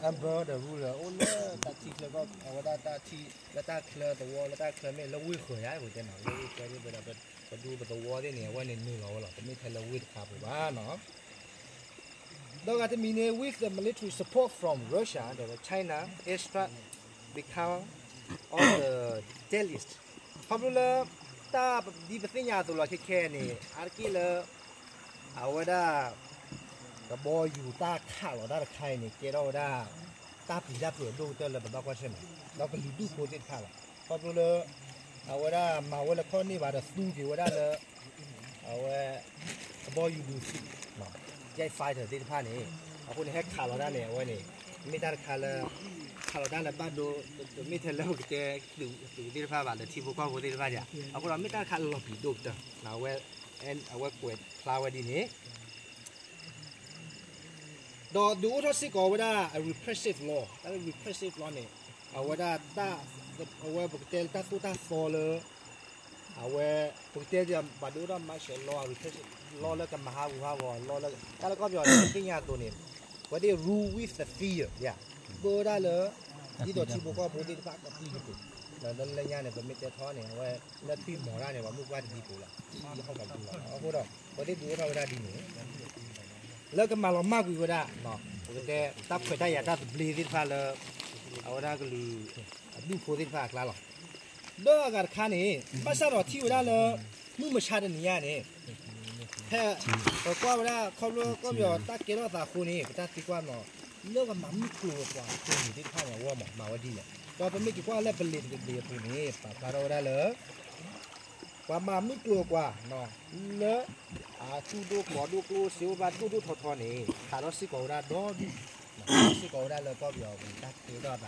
number the ruler အိၣ်လၢတၢ်ထံချၢကီၢ် အဝဲဒၣ်တၢ်ထံ လၢတၢ်ချၢသဝီ လၢတၢ်ချၢမ့ၢ်လၢဝ့ၢ်ဃၢၤယါ ပကတဲနီၤ လၢဝ့ၢ်ဃၢၤန့ၣ် ပဒူပသဝီသ့ၣ်န့ၣ် အဝဲန့ၣ်နုာ်လီၤဝဲလီၤ တမ့ၢ်ထဲလၢဝ့ၢ်တခါပူၤဘၣ်နီၤ ဒီးဂၤတမံၤန့ၣ် with the military support from Russia, the China airstrike become on the deadliest. ခီဖျိလၢ တၢ်ဒ်ပသ့ၣ်ညါအသိးလီၤခဲခဲန့ၣ် အါတက့ၢ်လၢ အဝဲဒၣ် ကဘီယူၤတၢ်ခးလီၤတၢ်တခါအံၤန့ၣ် ကဲထီၣ်ဝဲဒၣ် တၢ်ပျံၤတၢ်ဖုးအဒိၣ်ကတၢၢ်လၢပဘၣ်ကွၢ်ဆၢၣ်မဲာ် ဒီးကလုာ်ဒူၣ်ဖိသ့ၣ်တဖၣ်လီၤ. ခီဖျိလၢ အဝဲဒၣ်မၤဝဲလၢခီၣ်န့ၢ်ဘၣ်ဒီးသူက့ၤဝဲဒၣ်လၢ အဝဲ ကဘီယူၤဒုး jet fighter သ့ၣ်တဖၣ်န့ၣ် အဃိန့ၣ် ဟဲခးလီၤတၢ်န့ၣ် အဝဲန့ၣ် မ့ၢ်တၢ်တခါလၢ ခးလီၤတၢ်လၢဘၣ်ဒိ တမ့ၢ်ထဲလၢပကတဲ သုးသ့ၣ်တဖၣ်ဘၣ် ဒီးထံဖိကီၢ်ဖိသ့ၣ်တဖၣ်ဒံး အဃိဒီးမ့ၢ်တၢ်တခါလၢလီၤပျံၤဒိၣ်ကတၢၢ် အဝဲ အဝဲကွဲးဖျါဝဲဒ်န့ၣ် ဒီးဒုးအိၣ်ထီၣ်စ့ၢ်ကီးဝဲဒၣ် repressive law တၢ်လၢ repressive law န့ၣ် အဝဲဒၣ် အဝဲပကတဲလၢတၢ်သိၣ်တၢ်သီလၢ အဝဲ ပကတဲဒ်ဘၣ်ဒိၣ်ထီၣ် martial law repressive law လၢကမၤဟးဂူာ်ဟးဂီၤ law လၢ တၢ်လၢကီၢ်ပယီၤန့ၣ် ပသ့ၣ်ညါအသိးန့ၣ် ဝဲသ့ၣ် rule with the fear ယၤ ဒိၣ်ဝဲဒၣ်လၢ ဒ်သိးထံဖိကီၢ်ဖိသ့ၣ်တဖၣ်ကပျံၤကပူၤ လၢလၢညါန့ၣ် ပမ့ၢ်တဲထီၣ်န့ၣ် အဝဲ လၢထွံၣ်မီၤတၢ်န့ၣ် ပှၤမုၣ်ပှၢ်တဒ်ပူၤလီၤ ဟီၣ်ကဒူလီၤ အဃိဒီး ပှၤသ့ၣ်ဒုးအိၣ်ထီၣ်ဝဲဒၣ်ဒ်န့ၣ် လၢကမၤလီၤမၢ်ကွံာ်ဝဲဒၣ် ပကတဲ တၢ်ခွဲးတၢ်ယာ်တၢ်သဘျ့သ့ၣ်တဖၣ်လၢ အဝဲဒၣ်ကလုာ် အဒူၣ်ဖိသ့ၣ်တဖၣ်အကျါလီၤ ဒီးအဂၤတခါန့ၣ် ဘၣ်ဆၣ်ဒီးထံၣ်ဝဲဒၣ်လၢ မုၢ်မဆါတနံၤညါန့ၣ် ဖဲ ပကွၢ်ဝဲဒၣ်ခီဖျိကီၢ်ပယီၤတၢ်ကဲထီၣ်သးအဃိန့ၣ် ပတၢ်သံကွၢ်နီၤ လၢပမၤမုၢ်ကျိၤဝဲၤကွာ်အပူၤန့ၣ်သ့ၣ်တဖၣ်န့ၣ် အဝဲမၤ မၤဝဲဒ်လဲၣ် ဒီးပမ့ၢ်က့ၤကွၢ်လၢပလံာ်တဘ့ၣ်အပူၤန့ၣ် ပာ်ဖျါထီၣ်ဝဲဒၣ်လၢ ပှၤမၤမုၢ်ကျိၤဝဲၤကွာ် လၢ အသူၣ်ဒိၣ်ကီၢ်ဒိၣ်ကျိၣ်စ့အိၣ်ဘၣ်ဒိၣ်ဒိၣ်ထီထီန့ၣ် ဟးထီၣ်စ့ၢ်ကီးဝဲဒၣ်ဒီဒူၣ် စ့ၢ်ကီးဝဲဒၣ်လၢကီၢ်ပယီၤပူၤတၢ်ကဲထီၣ်သး ပ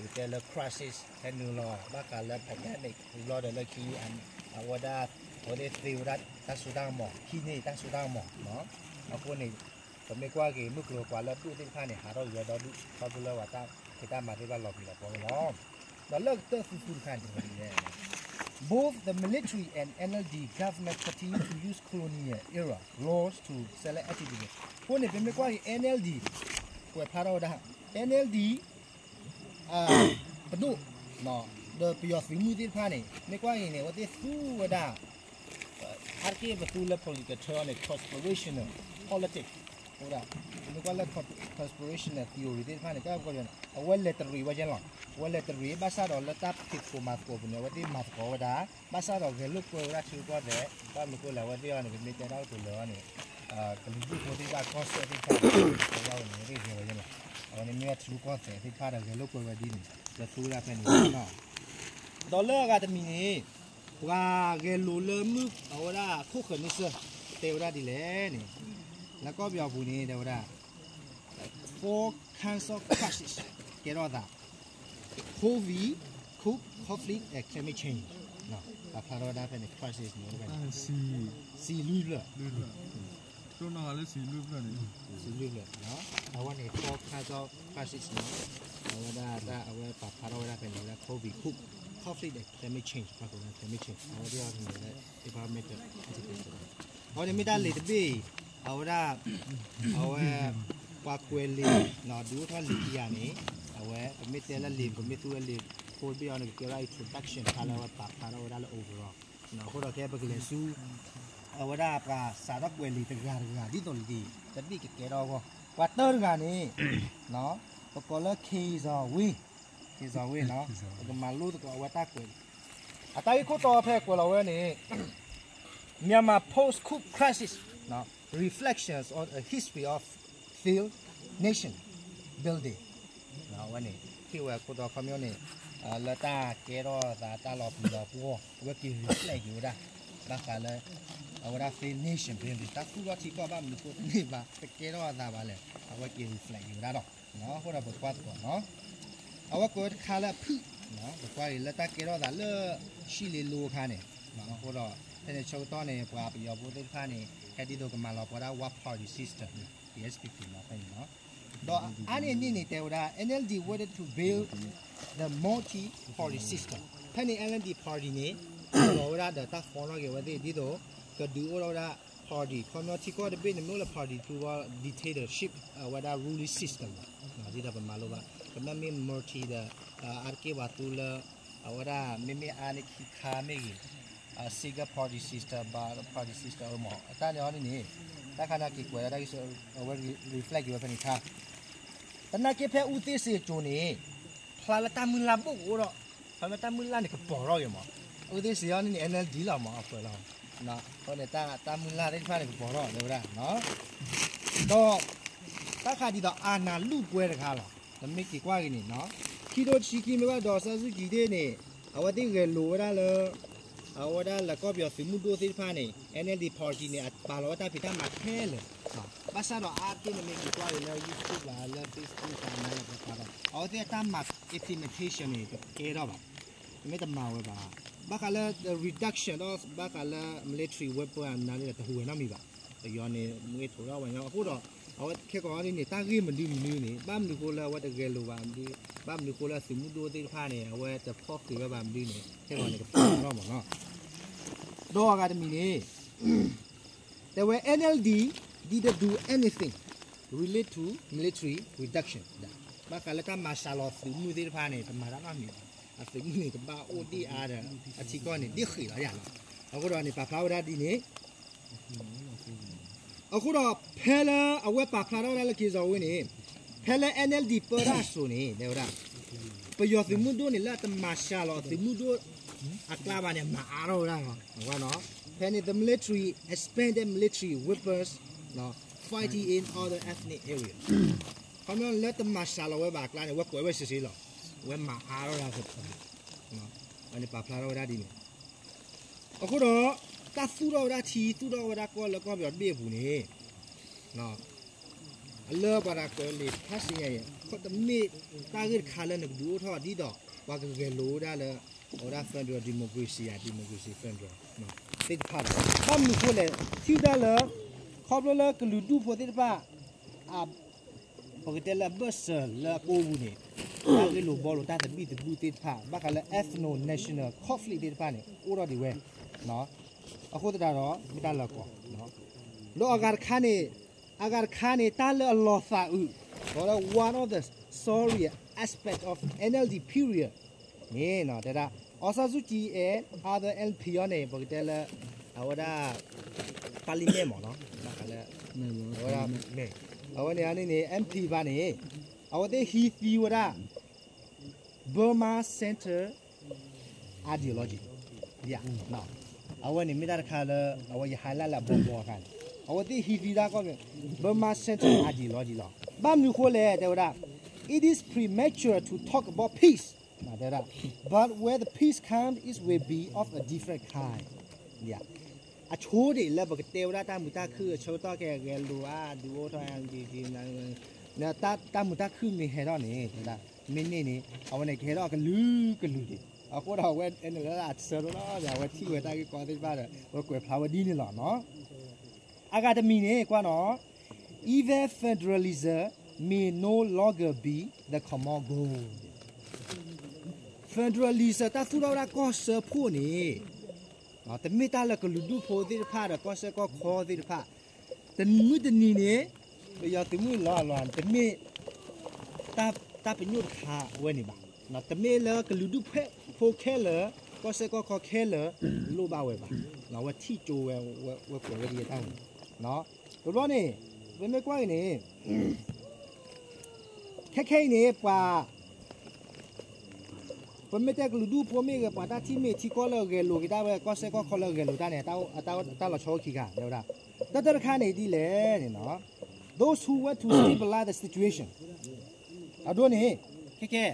ကတဲလၢ crisis ဟဲနုာ်လီၤ ဘၣ်ဃးလၢ pandemic လီၤဒီးလၢခံ အဝဲဒၣ် အဝဲသ့ၣ်သ့ဝဲဒၣ်တၢ်စိတၢ်ကမီၤ ဟံးန့ၢ်တၢ်စိတၢ်ကမီၤ အဃိန့ၣ် ပမ့ၢ်ကွၢ်က့ၤမုၢ်ကျိၤဝဲၤကွာ်လၢဒူၣ်သ့ၣ်တဖၣ်န့ၣ် ဟးထီၣ်က့ၤဝဲဒီဒူၣ် ခီဖျိလၢပှၤတၢ်ဖံးတၢ်မၤသ့ၣ်တဖၣ်လီၤပျံၤလီၤဖီဝဲလီၤ. ဒီးလၢကတၢၢ်သူသူတခါန့ၣ် both the military and N L D government continue to use colonial era laws to select activities အဃိန့ၣ် ပမ့ၢ်ကွၢ်က့ၤ N L D ကွဲးဖျါထီၣ်ဝဲဒၣ် N L D ပဒိၣ် ဒီးပယီၤသုးမုၢ်သ့ၣ်တဖၣ်န့ၣ် မ့ၢ်ကွၢ်က့ၤန့ၣ် အဝဲသ့ၣ်သူဝဲဒၣ် အါတက့ၢ်ပသူလၢ political term န့ၣ် conspirational politics အဃိဒီး ပမ့ၢ်ကွၢ်လၢ conspirational theory သ့ၣ်တဖၣ်န့ၣ် ကဲပကီၢ်ပယီၤန့ၣ် အဝဲလဲၤတရံးဝဲကဲလီၤ အဝဲလဲၤတရံး ဘၣ်ဆၣ်ဒီးလၢတၢ်ဖံးသကိးမၤသကိးအပူၤန့ၣ် အဝဲသ့ၣ်မၤသကိးဝဲဒၣ် ဘၣ်ဆၣ်ဒီးဂဲၤလိာ်ကွဲဝဲဒၣ်ထံရူၢ်ကီၢ်သဲး ဘၣ်မနုၤဃိလဲၣ် အဝဲသ့ၣ်အံၤန့ၣ် ပမ့ၢ်တဲတၢ်အိၣ်တ့ၢ်လၢအံၤန့ၣ် ကလုာ်ဒူၣ်ဖိသ့ၣ်တဖၣ်ကီၢ်စဲၣ်သ့ၣ်တဖၣ်န့ၣ် အဝဲန့ၣ် အဝဲသ့ၣ်ဂဲၤဝဲကဲလီၤ အဝဲန့ၣ်မ့ၢ်ဝဲထံရူၢ်ကီၢ်သဲးသ့ၣ်တဖၣ်ဒီးဂဲၤလိာ်ကွဲဝဲဒ်န့ၣ် လၢသူဝဲဒၣ်ဖဲန့ၣ်လီၤ ဒီးလၢအဂၤတမံၤန့ၣ် ပှၤဂဲၤလိာ်လၢမုၢ်အဝဲဒၣ်ခိၣ်ဃၢၤန့ဆၢၣ် တဲဝဲဒၣ်ဒ်လဲၣ်န့ၣ် လၢကီၢ်ပယီၤပူၤန့ၣ် တဲဝဲဒၣ် four cancer crisis ကဲထီၣ်သး COVID, coup, conflict and climate change ပာ်ဖျါထီၣ်ဝဲဒၣ်ဖဲန့ၣ် crisis န့ၣ် စံးလွံၢ်ဖျၢၣ် စံးလွံၢ်ဖျၢၣ် စံးလွံၢ်ဖျၢၣ် အဝဲန့ၣ် four cancer crisis န့ၣ် အဝဲဒၣ်တၢ်အဝဲပာ်ဖျါထီၣ်ဝဲဒၣ်ဖဲန့ၣ် ဝဲဒၣ် COVID, coup, conflict and climate change ပှၤကိးဝဲဒၣ် climate change အဝဲဒၣ် environmental အဝဲန့ၣ်မ့ၢ်တၢ်လံာ်တဘ့ၣ်အံၤ အဝဲဒၣ် အဝဲ ပှၤကွဲးလံာ် ဒုးအိၣ်ထီၣ်လံာ်ခံဂၤန့ၣ် အဝဲ ပမ့ၢ်တဲလၢလံာ် ပမ့ၢ်သူဝဲလံာ်ဖိတဘ့ၣ်အံၤန့ၣ် ကကဲဝဲဒၣ် introduction တခါလၢအဝဲပာ်ဖျါထီၣ်ဝဲဒၣ်လၢ overall အဃိဒီးခဲပကလဲၤဆူ အဝဲဒၣ်ပှၤစးထီၣ်ကွဲးလံာ်တဂၤတဂၤဒ်သိးလံာ်တဘ့ၣ်ကကဲထီၣ်အဂီၢ် ပှၤတၢတဂၤန့ၣ် ပကိးလၢ Khin Zaw Win, Khin Zaw Win ပကမၤလိသကိးအဝဲတၢ်ကွဲး အတၢ်ဂ့ၢ်ခိၣ်တီဖဲကွဲးလီၤဝဲန့ၣ် Myanmar post-coup crisis, reflections on a history of failed nation building အဝဲန့ၣ် ဟ့ၣ်ဝဲခိၣ်တီခီပညီန့ၣ် လၢတၢ်ကဲထီၣ်သးတၢ်လီၤပျံၤလီၤပှီၢ် အဝဲက့ၤ reflect က့ၤဝဲဒၣ် ဘၣ်ဃးလၢ အဝဲဒၣ် failed nation building တၢ်သူၣ်ထီၣ်ထံကီၢ်ဘၣ်မနုၤဃိတန့ၢ်ဘၣ် တကဲထီၣ်အသးဘၣ်လဲၣ် အဝဲက့ၤ reflect က့ၤဝဲဒၣ်ဒီး အဃိဒီးပကွၢ်သကိးနီၤ အဝဲကွဲးဝဲတခါလၢအဖုၣ် ပကွၢ်အံၤလၢတၢ်ကဲထီၣ်သးလၢ ရှံၣ်လ့လိအခါန့ၣ် အဃိဒီး ဖဲန့ၣ်ဆၢကတီၢ်န့ၣ် ပှၤပယီၤဖိသ့ၣ်တဖၣ်န့ၣ် ဟဲဒ်သိးကမၤလီၤပှီၤဒၣ် one party system, P S P P နီၤ ဖဲန့ၣ်နီၤ ဒီးအါန့ၢ်အန့ၣ်န့ၣ် တဲဝဲဒၣ် N L D wanted to build the multi-party system ဖဲန့ၣ် N L D party န့ၣ် လီၤဝဲဒၣ်ဒီးတၢ် form ထီၣ်က့ၤအဝဲသ့ၣ် ဒ်သိး ကဒုးအိၣ်ထီၣ်ဝဲဒၣ် party ခီပညီထံကီၢ်တဘ့ၣ်န့ၣ် မ့ၢ်အိၣ်လၢ party သူဝဲ dictatorship အဝဲဒၣ် ruling system လီၤ. ဒ်သိးပမၤလိဘၣ် ကမ့ၢ်မ့ၢ် multi ဒီး အါတက့ၢ်ပှၤသူလၢ အဝဲဒၣ် မ့မ့ၢ်အါန့ၢ်ခံခါမ့ၢ်ဂ့ၤ single party system ဘၣ် party system အမး အတၢ်န့ၣ်အီၤန့ၣ်န့ၣ် တၢ်ခါန့ၣ်က့ၤကွဲးလၢတၢ်ဂ့ၢ် အဝဲ reflect က့ၤဝဲဖဲန့ၣ်ခါ သနာ်က့ဖဲအူသ့စ့အစိၤန့ၣ် ဖျါလၢတၢ်မုၢ်လၢ်ဘိၣ်ကအိၣ်ဒီး ဖျါလၢတၢ်မုၢ်လၢ်န့ၣ်ကပီၤထီၣ်က့ၤမး အူသ့စ့အီၤန့ၣ်န့ၣ် NLD လီၤမး အပှဲၤလီၤ အဃိန့ၣ် တၢ်မုၢ်လၢ်သ့ၣ်တဖၣ်န့ၣ်ကပီၤထီၣ်တဲဝဲဒၣ် ဒီး တၢ်ခါဒ်သိး အာဏာလုၢ်ကွဲတခါလီၤ. နမ့ၢ်က့ၤကွၢ်က့ၤန့ၣ် ခံထိတဆံခံမ့ၢ်ဘၣ်ဒီး စီၤစုကြည်န့ၣ် အဝဲသ့ၣ်ဂဲၤလိာ်ဝဲဒၣ်လၢ အဝဲဒၣ်လၢကီၢ်ပယီၤသုးမုၢ်ဒိၣ်သ့ၣ်တဖၣ်န့ၣ် NLD party န့ၣ် အပာ်လီၤဝဲတၢ်ဖံးတၢ်မၤခဲလၢာ် ဘၣ်ဆၣ်ဒီးအါတက့ၢ်နမ့ၢ်က့ၤကွၢ်က့ၤလၢ YouTube လၢ Facebook လၢပှၤမၤလၢပှၤပာ်ဒီး အဝဲသ့ၣ်အတၢ်မၤ implementation န့ၣ် တကဲထီၣ်ဘၣ် တမ့ၢ်တမၤဝဲဘၣ် ဘၣ်ဃးလၢ reduction ဒီး ဘၣ်ဃးလၢ military weapon အမနုၤန့ၣ် တဟူးဝဲနီတမံၤဘၣ်. ပယီၤန့ၣ် မ့ၢ်ထိးထီၣ်ဝဲညီ အဃိဒီး အဝဲခဲကိာ်န့ၣ် တၢ်ဂ့ၢ်မနုၤမနုၤန့ၣ် ဘၣ်မနုၤဃိလၢအဝဲတဂဲၤလိာ်ဘၣ်မနုၤ ဘၣ်မနုၤဃိလၢအသုးမုၢ်ဒိၣ်သ့ၣ်တဖၣ်န့ၣ် အဝဲတဖီၣ်ဃံးဝဲဘၣ်မနုၤန့ၣ် ခဲကိာ်န့ၣ် ကပာ်ထီၣ်မးနီၤ ဒီးအဂၤတမံၤန့ၣ် တဲဝဲ NLD didn't do anything relate to military reduction ဘၣ်ဃးလၢတၢ်မၤစှၤလီၤသုးမုၢ်သ့ၣ်တဖၣ်န့ၣ် တမၤတၢ်နီတမံၤဘၣ်. အသုးမုၢ်န့ၣ် ကဘၣ်အိၣ်ဒံၣ်အါဒီး အထံကီၢ်န့ၣ် ဒံၣ်ဃံးလီၤယၤလီၤ. အဃိဒီးန့ၣ် ပာ်ဖျါဝဲဒၣ်ဒ်န့ၣ် အဃိဒီး ဖဲလၢအဝဲပာ်ဖျါထီၣ်ဝဲဒၣ်လၢက့ၤစီၤဝ့န့ၣ် ဖဲလၢ NLD ပၢတၢ်အစိၤန့ၣ် တဲဝဲဒၣ် ပယီၤသုးမုၢ်ဒိၣ်န့ၣ် လၢတမၤစှၤလီၤအသုးမုၢ်ဒိၣ်အကျါဘၣ်န့ၣ် မၤအါထီၣ်ဝဲဒၣ်လီၤ. ဖဲန့ၣ် the military expanded military weapons fighting in other ethnic area ခီပညီလၢတမၤစှၤလီၤဝဲဘၣ်အကျါန့ၣ် ဝဲကွဲးဝဲစ့စ့လီၤ. ဝဲမၤအါထီၣ်ဝဲဒၣ် န့ၣ်ပာ်ဖျါထီၣ်ဝဲဒၣ်ဒ်န့ၣ် အဃိဒီး တၢ်သူၣ်ထီၣ်ဝဲဒၣ်ထံ သူၣ်ထီၣ်ဝဲဒၣ်ကီၢ်လၢကီၢ်ပယီၤတဘ့ၣ်အပူၤန့ၣ် အလၢပှၤတၢ်ကွဲးလံာ်ဖးစံးညါအံၤ တမ့ၢ်တၢ်ဂ့ၢ်တခါလၢနကဒုးအိၣ်ထီၣ်ဒ်သိး ပှၤကဂဲၤလိာ်ဝဲဒၣ်လၢ အဝဲဒၣ် federal democracy ဧါ democracy federal သ့ၣ်တဖၣ်ဒီး ဘၣ်မနုၤအဃိလဲၣ် ထံၣ်ဝဲဒၣ်လၢ ခီဖျိလၢကလုာ်ဒူၣ်ဖိသ့ၣ်တဖၣ် ပကတဲလၢအဘၢၣ်စၢၤလၢအကိာ်ပူၤန့ၣ် တၢ်ဂ့ၢ်လိာ်ဘှီလိာ်တၢ်သဘံၣ်သဘုၣ်သ့ၣ်တဖၣ် ဘၣ်ဃးလၢ ethno-national conflict သ့ၣ်တဖၣ်န့ၣ် အိၣ်ထီၣ်ဒံးဝဲ အဃိသတးဒီး မ့ၢ်တၢ်လၢကီ ဒီးအဂၤတခါန့ၣ် အဂၤတခါန့ၣ် တၢ်လၢအလီၤသးအုး ဒီး one of the sorrier aspect of NLD period န့ၣ် တဲဒၣ် အောင်ဆန်းစုကြည် and other MP အီၤန့ၣ် ပကတဲလၢ အဝဲဒၣ် parliament မ့ၢ်နီၤ ဘၣ်ဃးလၢ အဝဲဒၣ် အဝဲန့ၣ်န့ၣ် MP ဘၣ်န့ၣ် အဝဲသ့ၣ်ဟံးသံဝဲဒၣ် Burma Center ideology အဝဲန့ၣ်မ့ၢ်တၢ်တခါလၢ အဝဲယ highlight လၢအဘီဘီအခါန့ၣ် အဝဲသ့ၣ်ဟံးသံတၢ်ကီၢ်န့ၣ် Burma Center ideology လီၤ. ဘၣ်မနုၤအဃိလဲၣ် တဲဝဲဒၣ် it is premature to talk about peace တဲဝဲဒၣ် but when the peace comes it will be of a different kind အဆိကတၢၢ်လၢပကတဲဝဲဒၣ်တၢ်မုာ်တၢ်ခုၣ်အဆၢကတီၢ်ခဲအံၤ ဂဲၤလိာ်ဧါ ဒုးအိၣ်ထီၣ် တၢ်မုာ်တၢ်ခုၣ်မ့ၢ်ဟဲထီၣ်န့ၣ် တဲဝဲဒၣ် မ့ၢ်န့ၢ်န့ၣ် အဝဲန့ၣ်ကဟဲထီၣ်ကလုာ်ကလုာ်ဒံး အဃိဒီးအဝဲန့ၣ်လၢအဆၢထၢၣ်လီၤ အဝဲထံၣ်ဝဲတၢ်ဂ့ၢ်ကီသ့ၣ်တဖၣ်ဒီး အဝဲကွဲးဖျါဝဲဒ်န့ၣ်လီၤနီၤ အဂၤတမံၤန့ၣ် ကွၢ်နီၤ even federalism may no longer be the common goal federalism တၢ်သူၣ်ထီၣ်ဝဲဒၣ်ကီၢ်စၢဖှိၣ်န့ၣ် တမ့ၢ်တၢ်လၢကလုာ်ဒူၣ်ဖိသ့ၣ်တဖၣ်ဒီးကီၢ်စဲၣ်ကီၢ်ခီသ့ၣ်တဖၣ် တမုၢ်တနံၤန့ၣ် ပယီၤသုးမုၢ်လီၤအလီၤ တမ့ၢ် တၢ်ပညိၣ်တခါဝဲန့ၣ်ဘၣ်. တမ့ၢ်လၢကလုာ်ဒူၣ်ဖိခဲလၢာ် ကီၢ်စဲၣ်ကီၢ်ခီခဲလၢာ် လိၣ်ဘၣ်ဝဲဘၣ်. ဝဲထံၣ်ကၠိဝဲ ဝဲကွဲးဝဲဒ်အတၢ်ဝဲန့ၣ် တဘျီန့ၣ် ပမ့ၢ်ကွၢ်အံၤန့ၣ် ခဲခဲအံၤန့ၣ် ပှၤ ပမ့ၢ်တဲကလုာ်ဒူၣ်ဖိမ့ၢ်ဂ့ၤ ပှၤတၢ်ထံၣ်မ့ၢ်ထံကီၢ်လၢဂဲၤလိာ်က့ၤတၢ်ဝဲ ကီၢ်စဲၣ်ကီၢ်ခီလၢဂဲၤလိာ်တၢ်န့ၣ် တၢ်လီၤဆီအိၣ်ခံဂၤ တဲဝဲဒၣ် တၢ်တၢတခါန့ၣ်ဒ်လဲၣ်န့ၣ် those who want to stabilize the situation အဒိန့ၣ် ခဲခဲ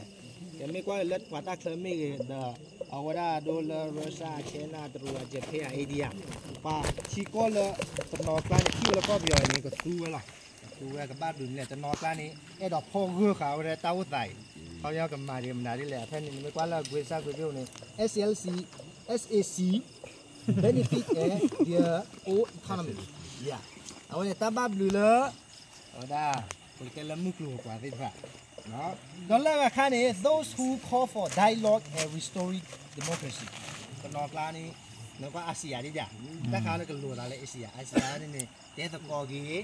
ယမ့ၢ်ကွၢ်လၢပှၤတၢ်ချၢမ့ၢ်ဂ့ၤဒီး အဝဲဒၣ်ဒိလၢ Russia China တရူး Japan India ပှၤထံကီၢ်လၢတနီၤကျါန့ၣ် ထံၣ်ဝဲလၢကီၢ်ပယီၤန့ၣ် ကသူဝဲလီၤ. ကသူဝဲကဘၣ်ဘျုးမလဲၣ် တနီၤကျါန့ၣ် အဲၣ်ဒိးဖီၣ်ဂၢၢ်ဃာ်ဝဲဒၣ်တၢ်အိၣ်သးအံၤ ခီပညီကမၤဒံးမနုၤဒ်လဲၣ် ဖဲန့ၣ် နမ့ၢ်ကွၢ်လၢ Great Sacramento န့ၣ် SLC SAC benefit and their own economy အဝဲန့ၣ်တၢ်ဘၣ်ဘျုးလၢ အဝဲဒၣ် ပကတဲလၢမုၢ်ကျိၤဝဲၤကွာ်သ့ၣ်တဖၣ် ဒီးလၢအဂၤတခါန့ၣ် those who call for dialogue and restoring democracy တနီၤကျါန့ၣ် နကွၢ် Asia ဒ်ဒၣ်, တၢ်ခါလၢကလိၤသးလၢ Asia, Asia န့ၣ်န့ၣ် တဲသကိးက့ၤ,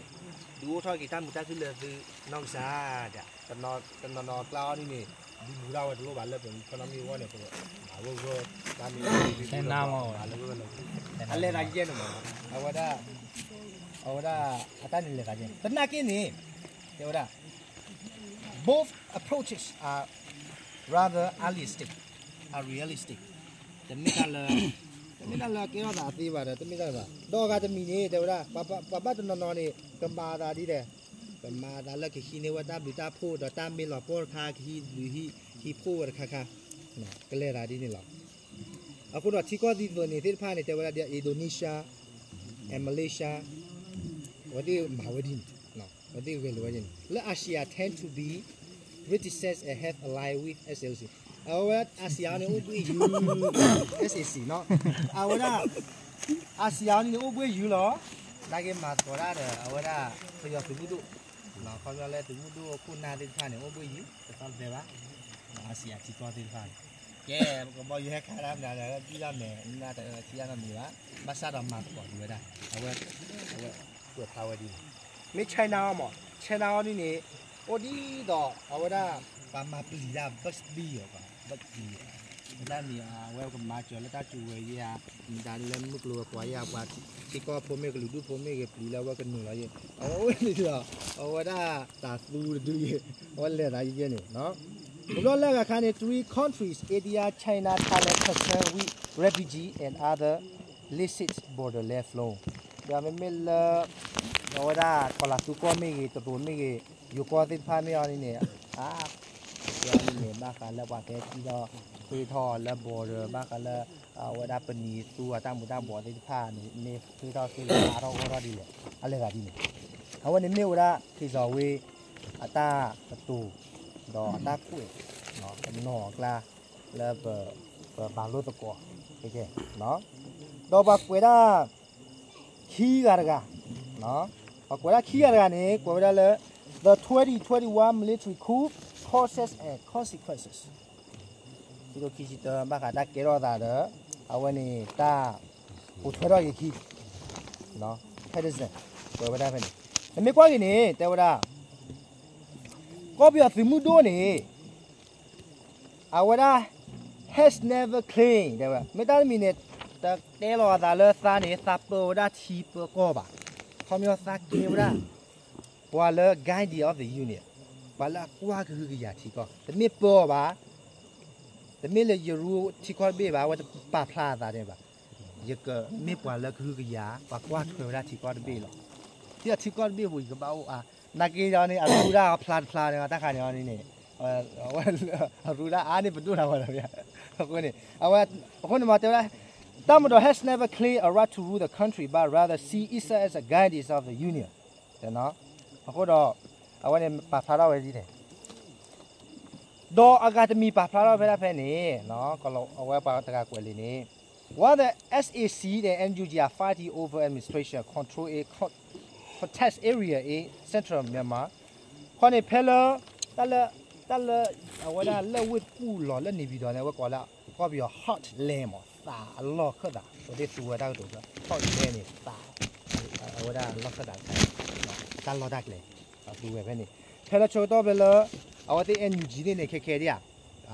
ဒုးအိၣ်ထီၣ်က့ၤတၢ်မုာ်တၢ်ခုၣ်လၢသုနီၢ်ကစၢ်ဒၣ်, တနီၤနီၤကျါအီၤန့ၣ်န့ၣ် ဒုးလူၤတၢ်ဝဲတလိၣ်ဘၣ်လၢပ economy အဂီၢ်န့ၣ် ပမၤဂီၢ်ဂီၢ် တၢ်မ့ၢ်ဂီၢ်မ့ၢ်ဂီၢ် မၤလၢဂီၢ်လၢဂီၢ်, အလဲၤသးယဲၢ်န့ၣ်မး, အဝဲဒၣ် အဝဲဒၣ် အတၢ်န့ၣ်လဲၤသးယဲၢ်န့ၣ် သနာ်က့န့ၣ် တဲဝဲဒၣ် both approaches are rather unrealistic, unrealistic. တမ့ၢ်တၢ်လၢ တမ့ၢ်တၢ်လၢအကဲထီၣ်သးသ့ဘၣ်ဒီး တမ့ၢ်တၢ်ဘၣ်. ဒီးအဂၤတမံၤန့ၣ် တဲဝဲဒၣ် ပှၤဘၣ်တနီၤနီၤန့ၣ် ကမၤအသးဒ်လဲၣ်, ကမၤအသးလၢကဟံးန့ၢ်ဝဲတၢ်ဘျုးတၢ်ဖှိၣ်ဒီးတၢ်မ့ၢ်လီၤပှီၢ်တခါ ကဟံးဘျုးဟံးဖှိၣ်ဝဲတခါခါ, ကလဲၤသးဒ်န့ၣ်လီၤ. အဃိဒီးထံကီၢ်သံသိးန့ၣ်သ့ၣ်တဖၣ်န့ၣ် တဲဝဲဒၣ်ဒ် Indonesia and Malaysia အဝဲသ့ၣ်မၤဝဲဒ်န့ၣ်, အဝဲသ့ၣ်ဂဲၤလိာ်ဝဲဒ်န့ၣ် လၢ Asia tend to be criticized and have allied with S A C. အဝဲ Asia န့ၣ်အိၣ်ဘှ့ၣ်ယုၢ် S A C နီၤ, အဝဲဒၣ် Asia န့ၣ်န့ၣ်အိၣ်ဘှ့ၣ်ယုၢ်လီၤ, နာ်က့မၤသကိးတၢ်ဒီး အဝဲဒၣ်ပယီၤသုးမုၢ်ဒိၣ်, ခီပညီလၢသုးမုၢ်ဒိၣ်ခိၣ်နၢ်သ့ၣ်တဖၣ်န့ၣ် အိၣ်ဘှ့ၣ်ယုၢ် တသီတသဲဘၣ်, Asia ထံကီၢ်သ့ၣ်တဖၣ်န့ၣ်, ကဲ ပကဘီယူၤဟဲခးတၢ်မနုၤလဲၣ် ဒ်သိးမဲာ် နၢ်တထံၣ်တၢ်နီတမံၤဘၣ်, ဘၣ်ဆၣ်ဒီးမၤသကိးဒံးဝဲဒၣ်, အဝဲ အဝဲကွဲးဖျါဝဲဒ်န့ၣ်, မ့ၢ် China အီၤမး China အီၤန့ၣ်န့ၣ် အိၣ်ဒ်သိး အဝဲဒၣ် ပှၤမၤပျံၤတၢ် ဘၢၣ်ပျံၤအီၤ ဘၢၣ်ပျံၤအီၤ, မ့ၢ်တၢ်မံၤ အဝဲကမၤစၢၤလၢတၢ်စုကဝဲၤယဲၢ်ဧါ, မ့ၢ်တၢ်လၢမုၢ်ကျိၤဝဲၤကွာ်ယဲၢ်ဧါ, ပှၤထံကီၢ်ဖိမ့ၢ်ကလုာ်ဒူၣ်ဖိမ့ၢ်ဂ့ၤ ပျံၤလၢအဝဲကနုာ်လီၤယဲၢ်, အဝဲအိၣ်ဒ်သိး အဝဲဒၣ်တၢ်သူတဒုယဲၢ်, အဝဲလဲၤသးယဲၢ်န့ၣ် တဘျီလၢအဂၤခါန့ၣ် three countries, India, China, Thailand, concerned with refugee and other illicit borderland flow. ဒီးမ့မ့ၢ်လၢ အဝဲဒၣ်ကီၢ်လၤသူကီၢ်မ့ၢ်ဂ့ၤ, တရူးမ့ၢ်ဂ့ၤ, ယိၤကီၢ်သ့ၣ်တဖၣ်မ့ၢ်အီၤန့ၣ်န့ၣ်, အါ ကဲအီၤန့ၣ်န့ၣ် ဘၣ်ဃးလၢပှၤကဟဲထံၣ်ထီၣ် ဃ့ထီၣ်လၢ border ဘၣ်ဃးလၢ အဝဲဒၣ်ပနံၤသူအတၢ်မူၤတၢ်ဘှီးသ့ၣ်တဖၣ်န့ၣ် မ့ၢ်ဃ့ထီၣ်ဃ့လၢအါထီၣ်ဂီၢ်ထီၣ်ဒ်လဲၣ်, အလဲၤသးဒ်န့ၣ်, အဝဲန့ၣ်မ့ၢ်ဝဲဒၣ် ခ့ၣ်စီၤဝ့ အတၢ်ကတိၤ ဒီးအတၢ်ကွဲး ပနီၢ်အကျါ လၢပ ပဘၣ်လိာ်သကိး ကဲကဲ ဒီးပှၤကွဲးဒၣ် ခံဂၤတဂၤ, ပှၤကွဲးဒၣ်ခံဂၤတဂၤန့ၣ် ကွဲးဝဲဒၣ်လၢ the twenty twenty-one military coup, causes and consequences. ခံကထိခံဆံတၢ ဘၣ်ဃးတၢ်ကဲထီၣ်သးဒီး အဝဲန့ၣ်တၢ်ပိာ်ထွဲထီၣ်က့ၤခံ Patterson ကွဲးဝဲဒၣ်ဖဲန့ၣ်, နမ့ၢ်ကွၢ်က့ၤန့ၣ် တဲဝဲဒၣ် ကီၢ်ပယီၤသုးမုၢ်ဒိၣ်န့ၣ် အဝဲဒၣ် has never claimed တဲဝဲ မ့ၢ်တၢ်တမံၤန့ၣ် တတဲလီၤအသးလၢသးန့ၣ် သးပၢဝဲဒၣ်ထံပၢကီၢ်ဘၣ်. ခီပညီသးကဲဝဲဒၣ် ပှၤလၢ guardian of the union ပှၤလၢအကွၢ်ကဟုကယာ်ထံကီၢ် တမ့ၢ်ပၢအီၤဘၣ်. တမ့ၢ်လၢယရူထံကီၢ်တဘ့ၣ်ဘၣ် အဝဲတပာ်ဖျါအသးန့ၣ်ဘၣ်. ယကမ့ၢ်ပှၤလၢကဟုကယာ် ပှၤကွၢ်ထွဲဝဲဒၣ်ထံကီၢ်တဘ့ၣ်လီၤ. ထံထံကီၢ်တဘ့ၣ်ပူၤ ယကဘၣ်အိၣ်အါ နာ်က့ဒီးန့ၣ် အရူဒၣ်အဖျါတဖျါန့ၣ် တၢ်ခါန့ၣ်အီၤန့ၣ် အရူဒၣ်အါန့ၣ် ပဒိၣ်တၢ်ဝဲဒီး အဃိန့ၣ် အဝဲ အဃိန့ၣ်မ့ၢ်တဲဝဲဒၣ် တပ်မတော် has never claimed a right to rule the country but rather see itself as a guardian of the union. အဃိဒီး အဝဲန့ၣ်ပာ်ဖျါထီၣ်ဝဲဒ်န့ၣ် ဒီးအဂၤတမံၤပာ်ဖျါထီၣ်ဖဲဒၣ်ဖဲန့ၣ် အဝဲပှၤတဂၤကွဲးလံာ်န့ၣ် While the S A C and N U G are fighting over administration control a contested area in central Myanmar, ခီန့ၣ်ဖဲလၢ တၢ်လၢ တၢ်လၢ အဝဲဒၣ်လၢဝ့ၢ်ပူၣ်လီၤလၢ နေပြည်တော် န့ၣ် အဝဲကိးလၢ ကီၢ်ပယီၤ heartland မး သးအလီၢ်ခၢၣ်သး အဝဲသ့ၣ်သူဝဲတၢ်ကတိၤ heartland န့ၣ် သး အဝဲဒၣ်လီၢ်ခၢၣ်သးတခါ တၢ်လီၢ်တၢ်ကျဲ သူဝဲဖဲန့ၣ် ဖဲလၢဆၢကတီၢ်ဖဲလၢ အဝဲသ့ၣ် N U G သ့ၣ်န့ၣ် ခဲခဲဒ်ဧါ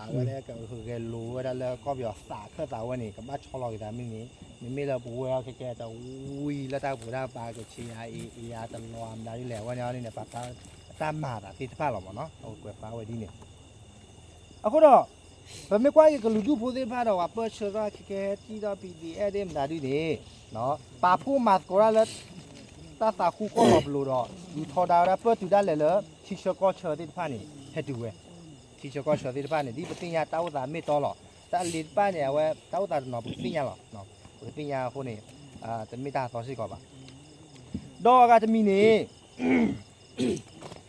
အဝဲလၢကဂဲၤလိာ်ဝဲဒၣ်လၢကီၢ်ပယီၤသးခၢၣ်သးဝဲန့ၣ် ကဘၣ်ဆီလီၤက့ၤသးမ့ၢ်န့ၣ် မ့မ့ၢ်လၢပဝဲအီၤခဲခဲတဝံၤလၢတၢ်ကပူၤတၢ်ပာ်ကချ့အအံၤအံၤအတလီၤအမနုၤဒ်လဲၣ် အဝဲန့ၣ်အီၤန့ၣ်န့ၣ် ပာ်ဖျါ တၢ်မၤသးသ့ၣ်တဖၣ်လီၤမးနီၤ အဝဲကွဲးဖျါဝဲဒ်န့ၣ် အဃိဒီး ပမ့ၢ်ကွၢ်က့ၤကလုာ်ဒူၣ်ဖိသ့ၣ်တဖၣ်ဒီး ပှၤပၢဆှၢထီၣ်ခဲခဲထံၣ်ထီၣ် P D F သ့ၣ်မတၤဒုန့ၣ် ပာ်ဖှိၣ်မၤသကိးတၢ်လၢ တၢ်သးဃူကီၢ်လီၤပလိာ်ဒီး ယူၤထီဒါဝဲဒၣ်ပၢၢ်တုၤဒၣ်လဲာ်လၢ ထံဆၢကီၢ်ဆၢသ့ၣ်တဖၣ်န့ၣ် ဟဲတုၤဝဲ ထံဆၢကီၢ်ဆၢသ့ၣ်တဖၣ်န့ၣ် ဒ်ပသ့ၣ်ညါတၢ်အိၣ်သးမ့ၢ်တီလီၤ. တၢ်အလံာ်တဖၣ်န့ၣ် အဝဲတၢ်အိၣ်သးတနီၤပကသ့ၣ်ညါလီၤ. ပကသ့ၣ်ညါအဃိန့ၣ် တမ့ၢ်တၢ်သီစ့ၢ်ကီးဘၣ်. ဒီးအဂၤတမံၤန့ၣ်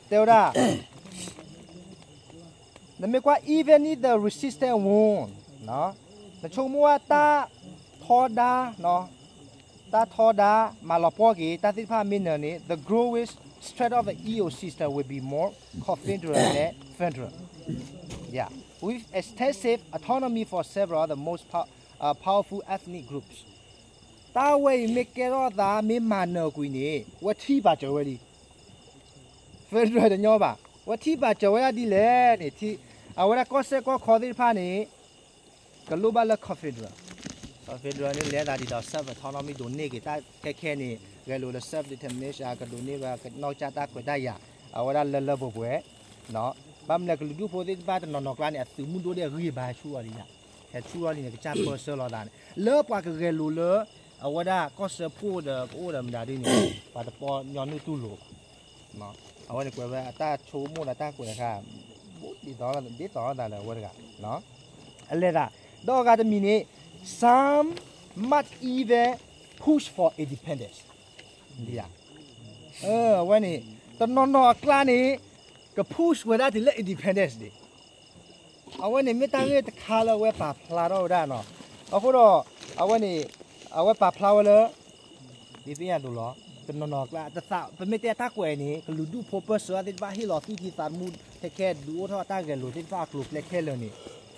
တဲဝဲဒၣ် နမ့ၢ်ကွၢ် even if the resistance won နဆိကမိၣ်ဝဲတၢ်ထီဒါ တၢ်ထီဒါ မၤလီၤပှီၢ်က့ၤ တၢ်သ့ၣ်တဖၣ်မ့ၢ်နၢၤန့ၣ် the growing threat of the E O system will be more confederal than federal, yeah, with extensive autonomy for several of the most pow- uh, powerful ethnic groups. တၢ်ဝဲအံၤမ့ၢ်ကဲထီၣ်သး မ့ၢ်မၤနၢၤကွံာ်န့ၣ် ဝဲထံၣ်ပာ်စၢၤဝဲလံ. federal တညီဘၣ်. ဝဲထံၣ်ပာ်စၢၤဝဲဒၣ်ဒ်လဲၣ်န့ၣ် အဝဲဒၣ်ကီၢ်စဲၣ်ကီၢ်ခီသ့ၣ်တဖၣ်န့ၣ် ကလိၣ်ဘၣ်လၢ confederal. confederal န့ၣ် လဲၤသးဒ်သိး self autonomy ဒိးန့ၢ်က့ၤတၢ်ခဲခဲန့ၣ် ဂဲၤလိာ်လၢ self determination ကဒိးန့ၢ်ဝဲ ကနီၢ်ကစၢ်တၢ်ခွဲးတၢ်ယာ် အဝဲဒၣ်လၢလၢပှဲၤပှဲၤ ဘၣ်မနုၤလဲၣ် ကလုာ်ဒူၣ်ဖိသ့ၣ်တဖၣ်တနီၤနီၤကျါန့ၣ် အသုးမုၢ်ဒိၣ်ဒ်အဂံၢ်အဘါဟဲဆူၣ်ထီၣ်လံယၤ, ဟဲဆူၣ်ထီၣ်လံန့ၣ် ကစၢ်ပၢဆှၢလီၤသးန့ၣ် လၢပှၤကဂဲၤလိာ်လၢ အဝဲဒၣ်ကီၢ်စၢဖှိၣ်ဒီးကအိၣ်ဒီးမတၤဒ်န့ၣ် ပှၤတပီညီနုၢ်တူၢ်လိာ်ဘၣ်. အဝဲန့ၣ်ကွဲးဝဲအတၢ်ဆိကမိၣ်ဒီးတၢ်ကွဲးတခါ ဒ်သိးဒ်သိးသးလၢအဝဲတဂၤ အလဲၤသး ဒီးအဂၤတမံၤန့ၣ် some might even push for independence အဝဲန့ၣ် တနီၤနီၤအကျါန့ၣ် က push ဝဲဒၣ်တုၤလၢ independence န့ၣ် အဝဲန့ၣ်မ့ၢ်တၢ်ဂ့ၢ်တခါလၢအဝဲပာ်ဖျါထီၣ်ဝဲဒၣ်နီၤ. အဃိဒီး အဝဲန့ၣ် အဝဲပာ်ဖျါဝဲလၢ ဒ်သ့ၣ်ညါသိးလီၤ တနီၤနီၤအကျါ ပမ့ၢ်တဲတၢ်ကွဲးန့ၣ် ကလုာ်ဒူၣ်ဖိပၢဆှၢသ့ၣ်တဖၣ်ဟ့ၣ်လီၤသူၣ်ထံသးမူ ခဲခဲဒုးအိၣ်ထီၣ်တၢ်ဂဲၤလိာ်သ့ၣ်တဖၣ်အကျိၤကျဲခဲလၢာ်န့ၣ်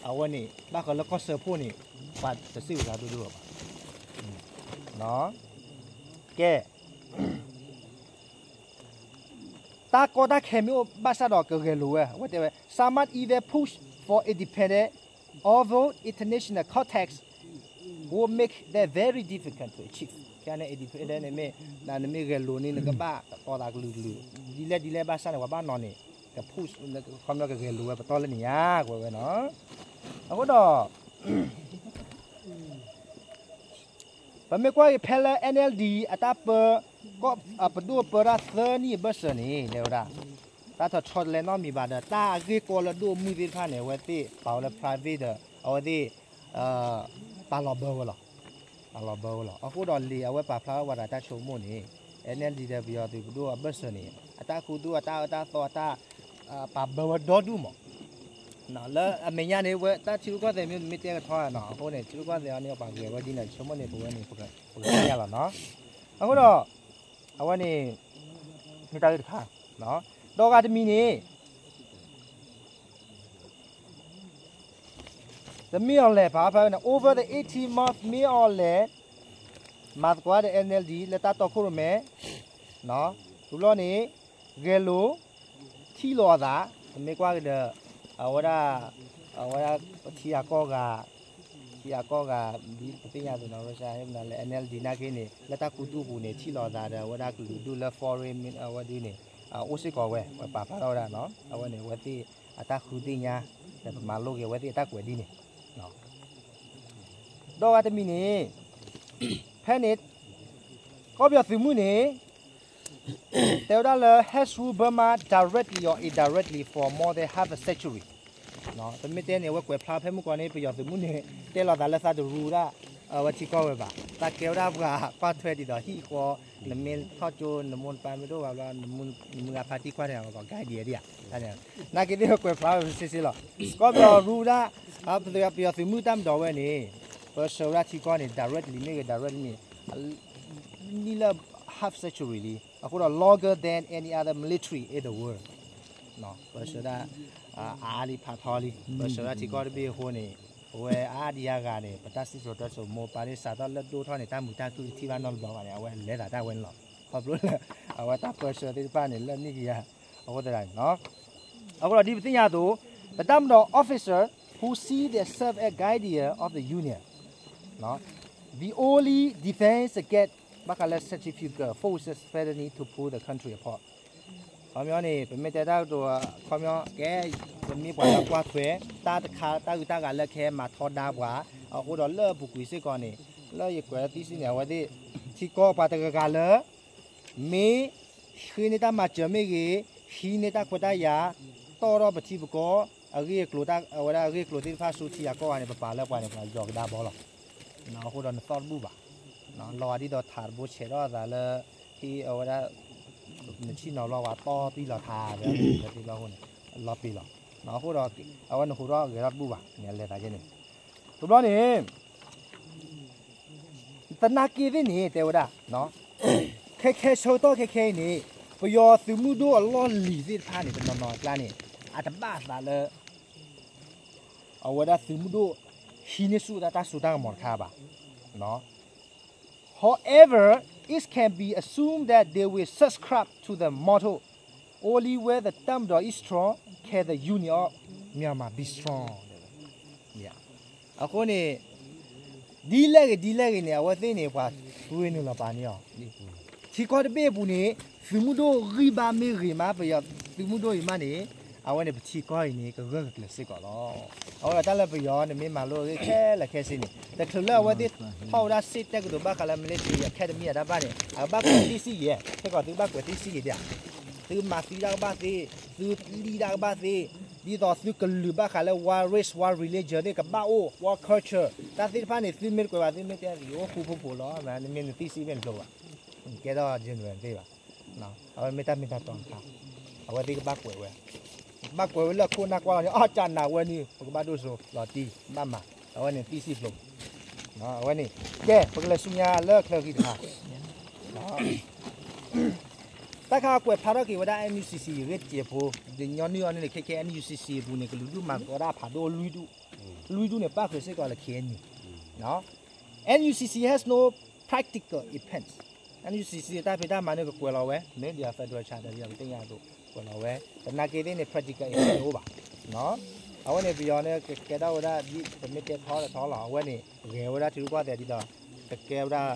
အဝဲန့ၣ် ဘၣ်ဃးလၢကီၢ်စၢဖှိၣ်န့ၣ် ပှၤတစံးဝဲသးဒိၣ်ဒိၣ်လီၤဘၣ်. ကဲ တၢ်ကီတၢ်ခဲမ့ၢ်အိၣ်ဘၣ်ဆၣ်ဒီးကဂဲၤလိာ်ဝဲ အဝဲတဲဝဲ some might even push for independence, although international context would make that very difficult to achieve. ခဲန့ၣ် independence န့ၣ်မ့ၢ် နမ့ၢ်ဂဲၤလိာ်န့ၣ် နကဘၣ်တီၤသးကလုာ်ကလုာ် ဒ်လဲၣ်ဒ်လဲၣ်ဘၣ်ဆၣ်န့ၣ် ပှၤဘၣ်နီၤန့ၣ် က push ခီပညီကဂဲၤလိာ်ဝဲပတီၢ်လၢန့ၣ်ဧါ ကွဲးဝဲနီၤ. အဃိဒီး ပမ့ၢ်ကွၢ်က့ၤဖဲလၢ NLD အတၢ်ပၢ ကီၢ်ပဒိၣ်ပၢတၢ်သၢနံၣ်အဘၢၣ်စၢၤန့ၣ် တဲဝဲဒၣ် တၢ်ထီၣ်ထီတလဲနီတမံၤဘၣ်ဒီး တၢ်အဂ့ၢ်ကီလၢဒိၣ်မုၢ်သ့ၣ်တဖၣ်န့ၣ် အဝဲသ့ၣ်ပာ်ဝဲလၢ private ဒီး အဝဲသ့ၣ် ပာ်လီၤဘၢဝဲလီၤ. ပာ်လီၤဘၢဝဲလီၤ. အဃိဒီးလံာ်အဝဲပာ်ဖျါဝဲပှၤဒီးတၢ်ဆိကမိၣ်န့ၣ် NLD ဒီးပယီၤသုးပဒိၣ်အဘၢၣ်စၢၤန့ၣ် အတၢ်ခူသူၣ်အတၢ်အၢတၢ်သီအတၢ် ပာ်ဘၢဝဲဒီဒူၣ်မး လၢအမဲာ်ညါန့ၣ် ဝဲတၢ်ထံရူၢ်ကီၢ်သဲးမ့ၢ်မ့ၢ်တဲကထီနီၤ အဃိန့ၣ် ထံရူၢ်ကီၢ်သဲးအီၤန့ၣ် ပှၤဂဲၤဝဲဒ်န့ၣ် ဆိကမိၣ်န့ၣ် ပဝဲန့ၣ် ပကသ့ၣ်ညါလီၤနီၤ. အဃိဒီး အဝဲန့ၣ် မ့ၢ်တၢ်ဂ့ၢ်တခါ ဒီးဂၤတမံၤန့ၣ် တမ့ၢ်အီၤလဲၣ် ပာ်ဖျါဝဲန့ၣ် over the eighteen months မ့ၢ်အီၤလဲၣ် မၤသကိးဒီး NLD လၢတၢ်တီခိၣ်ရိၣ်မဲ တဘျီန့ၣ် ဂဲၤလိာ် ထံၣ်လိာ်အသး ပမ့ၢ်ကွၢ်ကဒီး အဝဲဒၣ် အဝဲဒၣ်ထံဂၤကီၢ်ဂၤ ထံဂၤကီၢ်ဂၤ ဒ်ပသ့ၣ်ညါသိးနီၤ ရၢၡါ ဟ့ၣ်မနုၤလဲၣ် NLD နာ်က့န့ၣ် လၢတၢ်ခူသူၣ်အပူၤန့ၣ် ထံၣ်လိာ်အသးဒီး အဝဲဒၣ်ကလုာ်ဒူၣ်လၢ foreign အဝဲဒ်န့ၣ် အိၣ်စ့ၢ်ကီးဝဲ ပပာ်ဖျါထီၣ်ဝဲဒၣ်နီၤ အဝဲန့ၣ် အဝဲသ့ၣ်အတၢ်ဃုသ့ၣ်ညါ ဒီးပမၤလိက့ၤအဝဲသ့ၣ်အတၢ်ကွဲးဒ်န့ၣ် ဒီးဂၤတမံၤန့ၣ် ဖဲန့ၣ် ကီၢ်ပယီၤသုးမုၢ်န့ၣ် တဲဝဲဒၣ်လၢ has ruled Burma directly or indirectly for more than half a century ပမ့ၢ်တဲန့ၣ် အဝဲကွဲးဖျါဖဲမုၢ်ကီၢ်န့ၣ် ပယီၤသုးမုၢ်န့ၣ် တဲလိာ်သးလၢသးတ rule ဒၣ် အဝဲထံကီၢ်ဝဲဘၣ် သးကဲဝဲဒၣ်ပှၤကွၢ်ထွဲဒ်သိးဟံၣ်ဃီ နမ့ၢ်ထီၣ်ကၠိ နမိၢ်နပၢ်မ့ၢ်တအိၣ်ဘၣ်ဘျီ နမုၢ်ဂၤဖါတံၢ်ကွၢ်န့ၣ် အဝဲကီး guide ဒံးဧါ နာ်က့သ့ၣ်ဝဲကွဲးဖျါဝဲစ့စ့လီၤ ကီၢ်ပယီၤ rule ဒၣ် ပယီၤသုးမုၢ်တၢ်မၤဒီးဝဲန့ၣ် ပၢဆှၢဝဲဒၣ်ထံကီၢ်န့ၣ် directly မ့ၢ်ဂ့ၤ directly မ့ၢ် နံၣ်လၢ half century လံ အဃိဒီး longer than any other military in the world ပၢဆှၢဒၣ် အါလံဖးထီလံ ပၢဆှၢဒၣ်ထံကီၢ်တဘ့ၣ်အဃိန့ၣ် ပဝဲအါဒံအါဂၤန့ၣ် ပတၢ်စံၣ်စိၤတဲစိၤမိၢ်ပၢ်သ့ၣ်စးထီၣ်လၢဒိၣ်ထီၣ်န့ၣ် တၢ်မုာ်တၢ်ခုၣ်တထံၣ်ဘၣ်နီတဘျီဘၣ်န့ၣ် အဝဲလဲၤသးတၢ်ဝဲန့ၣ်လီၤ. ခီဖျိလၢ အဝဲတၢ်ပၢဆှၢသ့ၣ်တဖၣ်န့ၣ် လၢနံၣ်ကယၤ အဃိသတးန့ၣ် အဃိဒီးဒ်ပသ့ၣ်ညါအသိး ပတၢ်မၤဒီး officer who see themselves as guardian of the union, the only defense against ဘၣ်ဃးလၢ centrifugal forces threatening to pull the country apart ခီပညီန့ၣ် ပမ့ၢ်တဲတၢ်ကတိၤ ခီပညီ ကဲ ပမ့ၢ်ပှၤလၢကွၢ်ထွဲ တၢ်တခါ တၢ်ဂုၤတၢ်ဂၤလၢကဟဲမၤထီဒါပှၤ အဃိဒီးလၢအပူၤကွံာ်စ့ၢ်ကီးန့ၣ် လၢယကွဲးလၢသံစ့ၢ်န့ၣ် အဝဲသ့ၣ် ထံကီၢ်ပှၤတဂၤဂၤလၢ မ့ၢ်ဃ့န့ၢ်တၢ်မၤစၢၤမ့ၢ်ဂ့ၤ, ဟံးန့ၢ်တၢ်ခွဲးတၢ်ယာ်, တီၣ်ထီၣ်ပထံပကီၢ်, အဂ့ၢ်အကျိၤ အဝဲဒၣ်အဂ့ၢ်အကျိၤသ့ၣ်တဖၣ်ဆူထံဂၤကီၢ်ဂၤန့ၣ် ပပာ်လၢပှၤန့ၣ် ပှၤယီၤကဒါဘီလီၤ. အဃိဒီးနသီၣ်တဘူၣ်ဘၣ်. လီၤဂာ်ဒ်သိးထးတဘိဆဲးထီၣ်အသးလၢ ဟံးအဝဲဒၣ် နဆံၣ်နီၤလီၤဝဲတီၢ်သံလီၤထး ဝဲသ့ၣ်ဘၣ်အဃိန့ၣ် လီၤပ့ၤလီၤ. အဃိဒီး အဝဲနဃိးထီၣ်ဂဲၤထီၣ်တဘူၣ်ဘၣ် နလဲၤသးကဲန့ၣ် တဘျီန့ၣ် သနာ်က့သ့ၣ်န့ၣ် တဲဝဲဒၣ် ခဲခဲဆၢကတီၢ်ခဲခဲအံၤန့ၣ် ပယီၤသုးမုၢ်ဒိၣ်အလီၢ်လံၤသ့ၣ်တဖၣ်န့ၣ် တနီၤနီၤအကျါန့ၣ် အတဘၣ်အသးလၢ အဝဲဒၣ်သုးမုၢ်ဒိၣ် ဟံးန့ၢ်ဆူၣ်တၢ်စိတၢ်ကမီၤတခါဘၣ်. However, it can be assumed that they will subscribe to the motto, Only when the တပ်မတော် is strong can the unity of Myanmar be strong. အဃိန့ၣ် ဒ်လဲၣ်ဂ့ၤဒ်လဲၣ်ဂ့ၤန့ၣ် အဝဲသ့ၣ်န့ၣ် ပှၤသွ့နုာ်လီၤပာ်န့ၢ်အီၤ ထံကီၢ်တဘ့ၣ်အပူၤန့ၣ် သုးမုၢ်ဒိၣ်ဂံၢ်ဘါမ့ၢ်ဂ့ၤမး ပယီၤသုးမုၢ်ဒိၣ်အံၤမးန့ၣ် အဝဲန့ၣ်ပထံကီၢ်အံၤန့ၣ် ကဂၢၢ်ကကျၢၤစ့ၢ်ကီးလီၤ. အဃိဒီးတၢ်လၢပယီၤန့ၣ်မ့ၢ်မၤလိအဂ့ၢ်ခဲလၢာ်ခဲဆ့န့ၣ် တချုးလၢအဝဲသ့ၣ်ထီၣ်ဝဲဒၣ်စ့တက္ကသိုလ်ဘၣ်ဃးလၢ military academy အတၢ်ဘၣ်န့ၣ် အကဘၣ်ကွဲးသ့ၣ်စံယဲၢ် ခဲကီးသုဘၣ်ကွဲးသ့ၣ်စံယဲၢ်ဒၣ် သုမၤသံတၢ်ကဘၣ်သ့, သုလံၣ်တၢ်ကဘၣ်သ့, ဒ်သိးသုကလုာ်ဘၣ်ဃးလၢ one race, one religion သ့ၣ်ကဘၣ်အိၣ်, one culture တၢ်သ့ၣ်တဖၣ်န့ၣ် သုမ့ၢ်တကွဲးဘၣ် သုမ့ၢ်တဲသုအိၣ်ဃူဖိးဖိးလီၤ, မ့ၢ်နသံစံမ့ၢ်တဖျိဘၣ်, ကဲထီၣ် general သ့ၣ်ဘၣ်, အဝဲမ့ၢ်တၢ်မ့ၢ်တၢ်တီတခါ, အဝဲသ့ၣ်ကဘၣ်ကွဲးဝဲ, ဘၣ်ကွဲးဝဲလၢခိၣ်နၢ်ကွၢ်လီၤန့ၣ် အီၣ်ကၢနၤဝဲန့ၣ် ပကဘၣ်ဒိၣ်စိလီၤတံၢ် ဘၣ်မၤ, အဝဲန့ၣ်သံစံဖျိ, အဝဲန့ၣ်, ကဲ ပကလဲၤဆူညါလၢချၢဃံတခါ တၢ်ခါကွဲးဖျါထီၣ်က့ၤဝဲဒၣ် NUCC ဂ့ၢ်တစဲးဖိ, ဒီးညီနုၢ်အီၤန့ၣ် ခဲခဲ NUCC အပူၤန့ၣ် ကလုာ်ဒူၣ်မၤသကိးတၢ်ဖးဒိၣ်လွံၢ်ဒူၣ်, လွံၢ်ဒူၣ်န့ၣ် ပၣ်ဃုာ်စ့ၢ်ကီးလၢ KNU, NUCC has no practical effects, NUCC တၢ်ဖံးတၢ်မၤန့ၣ် ကကွဲးလီၤဝဲ, မ့ၢ်ဒ် federal charter ဒ်ပသ့ၣ်ညါအသိး ကွဲးလီၤဝဲ, သနာ်က့သ့ၣ်န့ၣ် practical effect န့ၣ်အိၣ်ဘၣ် အဝဲန့ၣ် ပယီၤန့ၣ် ကကဲထီၣ်ဝဲဒၣ် ဒ်ပမ့ၢ်တဲထီတထီလီၤ, အဝဲန့ၣ် ဂဲၤဝဲဒၣ်ထံရူၢ်ကီၢ်သဲးဒ်သိး ကကဲဝဲဒၣ်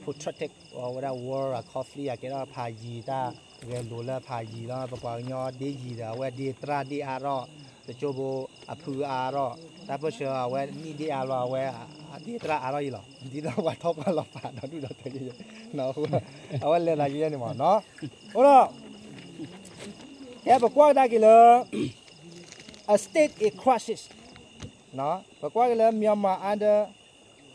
protracted ဝဲဒၣ် war conflict အကဲထီၣ်ဖးယံၤတၢ်ဂဲၤလိာ်လၢဖးယံၤလီၤ, ပပှၤကညီဒ့ယံၤဒီး အဝဲဒ့သရၣ်ဒ့အါထီၣ်, တကၠိဘိအဖုအါထီၣ်, တၢ်ပၢၢ်ဆၢအဝဲနံၣ်ဒ့အါလီၤ အဝဲဒ့သရၣ်အါထီၣ်ယံၤလီၤ, ဒ်သိးပှၤထီၣ်ပှၤလီၤဖးဒီဒူၣ်ဒီထၢယဲၢ်ယဲၢ်, အဝဲလဲၤသးယဲၢ်န့ၣ်မးနီၤ, အဃိဒီး ကဲပကွၢ်ကဒါက့ၤလၢ a state in crisis, ပကွၢ်က့ၤလၢ Myanmar under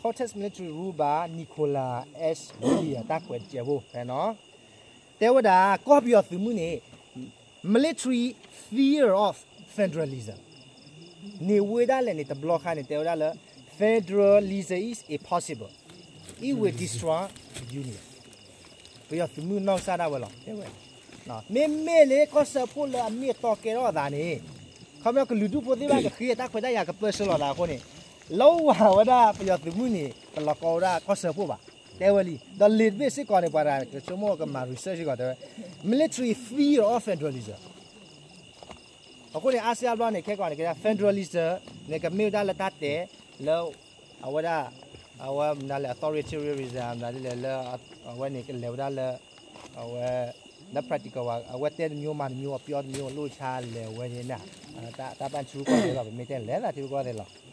Khalkha military rule by Nicholas S Williams တၢ်ကွဲးတစဲးဖိဖဲနီၤ, တဲဝဲဒၣ် ကီၢ်ပယီၤသုးမုၢ်န့ၣ် military fear of federalism န့ၣ်ဝဲဒၣ်လဲာ်န့ၣ် တဘျီခါန့ၣ် တဲဝဲဒၣ်လၢ federalism is impossible, it will destroy union, ပယီၤသုးမုၢ်နီၢ်ကစၢ်ဒၣ်ဝဲလီၤ တဲဝဲ မ့မ့ၢ်လၢကီၢ်စၢဖှိၣ်လၢအမ့ၢ်အတီကဲထီၣ်အသးန့ၣ်, ခီဖျိကလုာ်ဒူၣ်ဖိသ့ၣ်တဖၣ်ကဃ့တၢ်ခွဲးတၢ်ယာ်ကပၢဆှၢလီၤသးအဃိန့ၣ်, လီၤဝဲဒၣ်ပယီၤသုးမုၢ်န့ၣ် တလီၤကီဝဲဒၣ်ကီၢ်စၢဖှိၣ်ဘၣ် တဲဝဲလံ, ဒီးလံာ်တဘ့ၣ်စ့ၢ်ကီးန့ၣ် ပှၤတဂၤကဆိကမိၣ်ကမၤ research စ့ၢ်ကီးတဲဝဲ, military fear of federalism အဃိန့ၣ် အါစုအါဘျီန့ၣ် ခဲကီးန့ၣ် ကဲဒၣ် federalism န့ၣ် ကမ့ၢ်ဝဲဒၣ်လၢတၢ်တဲလၢ အဝဲဒၣ် အဝဲမနုၤလဲၣ် authoritarianism မနုၤလဲၣ်လၢ အဝဲန့ၣ်ကလဲၤဝဲဒၣ်လၢ အဝဲ လၢ practical ဝဲ အဝဲတဲတမျိုးမၤတမျိုး အပြောတမျိုး အလို့အช้ာ လဲၤဝဲန့ၣ် တၢ်ပၣ်ထံရူၢ်ကီၢ်သဲးလီၤ ပမ့ၢ်တဲလဲၤသးထံရူၢ်ကီၢ်သဲးလီၤ